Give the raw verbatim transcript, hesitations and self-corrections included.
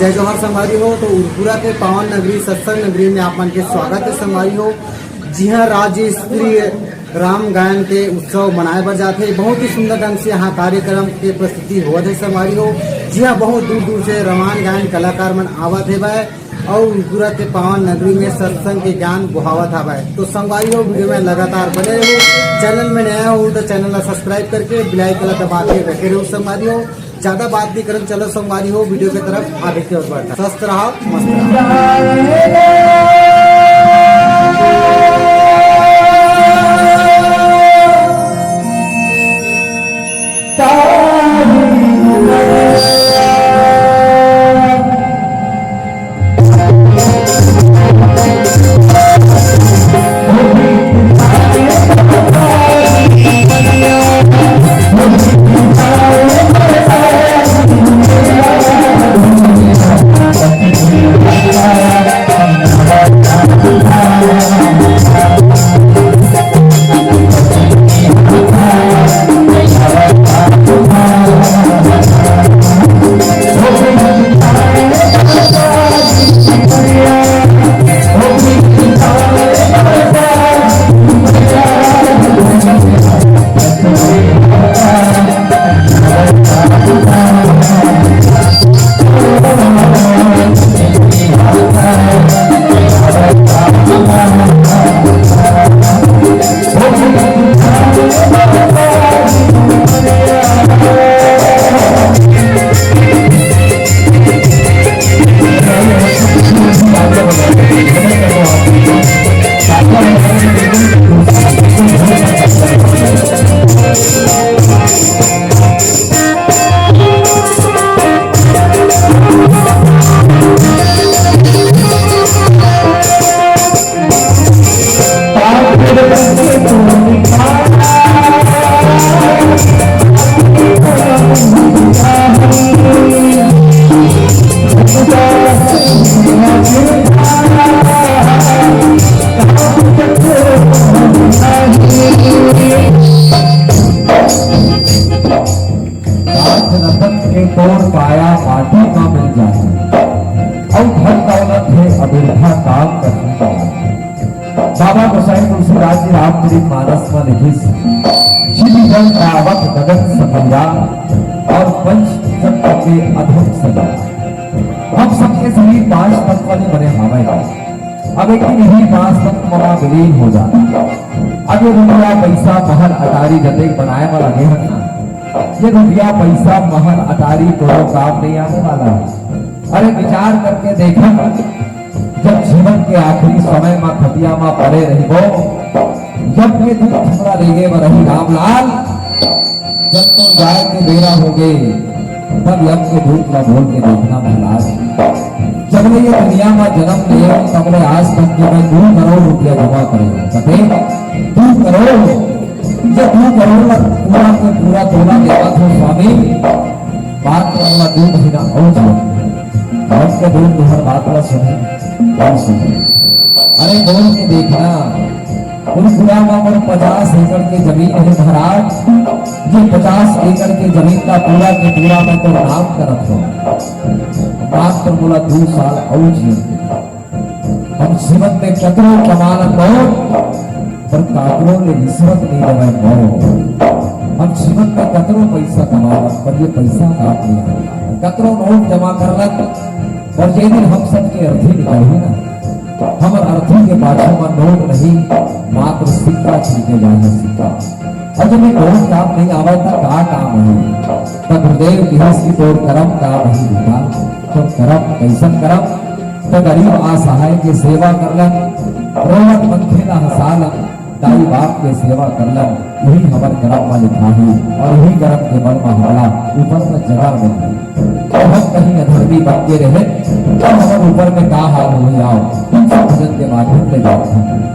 जय जोहार संगवारी हो। तो उरपुरा के पावन नगरी सत्संग नगरी में आप मन के स्वागत है संगवारी हो। जिहां राज्य स्तरीय राम गायन के उत्सव मनाए बर जाथे। बहुत ही सुंदर ढंग से यहाँ कार्यक्रम के प्रस्तुति होवत है संगवारी हो। जिहां बहुत दूर दूर से रामायण गायन कलाकार मन आवत हेवय और उरपुरा के पावन नगरी में सत्संग के ज्ञान बोहावत हवय। तो संगवारी हो, वीडियो में लगातार बने रहो। चैनल में नया हो तो चैनल ला सब्सक्राइब करके बेल आइकन ला दबा के रखे रहो संगवारी हो। ज्यादा बात नहीं करन, चलो संगवारी हो, वीडियो की तरफ आगे की ओर बढ़ता। स्वस्थ रहो, मस्त रहो। राज रतन के तोर काया माटी म मिल जाही, अउ धन दौलत हे अबिरथा काम करही। बाबा गोसाई तुलसीदास जी रामचरित मानस म लिखिस, "जिन जन पावत गगन समीरा, और पंच तत्व के अधम समीरा।" हम सबके शरीर पांच तत्व ले बने हावय। अब एक दिन इही पांच तत्व म विलीन हो जाना। अब ये रुपया, पैसा, महल, अटारी जतेक बनाए म लगे हन ना, ये रुपया, पैसा, महल, अटारी कोनो काम नहीं आने वाला। अरे विचार करके देखो, जब जीवन के आखिरी समय म खटिया म पड़े रहिबो, जब ये दुख थोड़ा रेगे बर रही रामलाल, जब तो जाए के बेरा हो गए, तब यम के दूत ला बोल के देखना महाराज। जब ले ये दुनिया में जन्म लिए हो, तब ले आज तक के मैं दो करोड़ रुपया जमा करे हूँ। कते? दो करोड़। ये दो करोड़ ला पूरा के पूरा तोला देवा थो स्वामी। बात वाला दो महीना और जीवन। और के दूर तुहर बात ला सुने, और सुने। अरे बोल के देखना, उरपुरा म मोर पचास एकड़ के जमीन हे महाराज, ये पचास एकड़ के जमीन ला पूरा के पूरा मैं तोर नाम करत हूँ। मात्र मोला दो साल अउ जिए दे। हम जीवन में कतरो कमा लेबो, पर काकरो ले रिश्वत नहीं लेवय मोर। हम जीवन में कतरो पैसा कमा लेबो, पर ये पैसा काम नहीं आवे। कतरो नोट जमा कर लग, और ये दिन हम सबके अर्थी निकलही ना। हमर अर्थी के पाछू म नोट नहीं, मात्र सिक्का छींटे जाए हे सिक्का। और जब ये नोट काम नहीं आवे त का काम होही? त गुरुदेव किहिस कि तोर करम काम ही बेटा। तो करम, कैसन करम? त गरीब असहाय के सेवा करलन, रोवत मनखे ला हंसालन, दाई बाप के सेवा करलन, यही हमर करम म लिखाही और यही करम के बल म हमला ऊपर म जगह मिलही। और हम कहीं अधर्मी बन के रहे, तब हमर ऊपर में का हाल होही, आओ, हम सब भजन के माध्यम ले जानथन।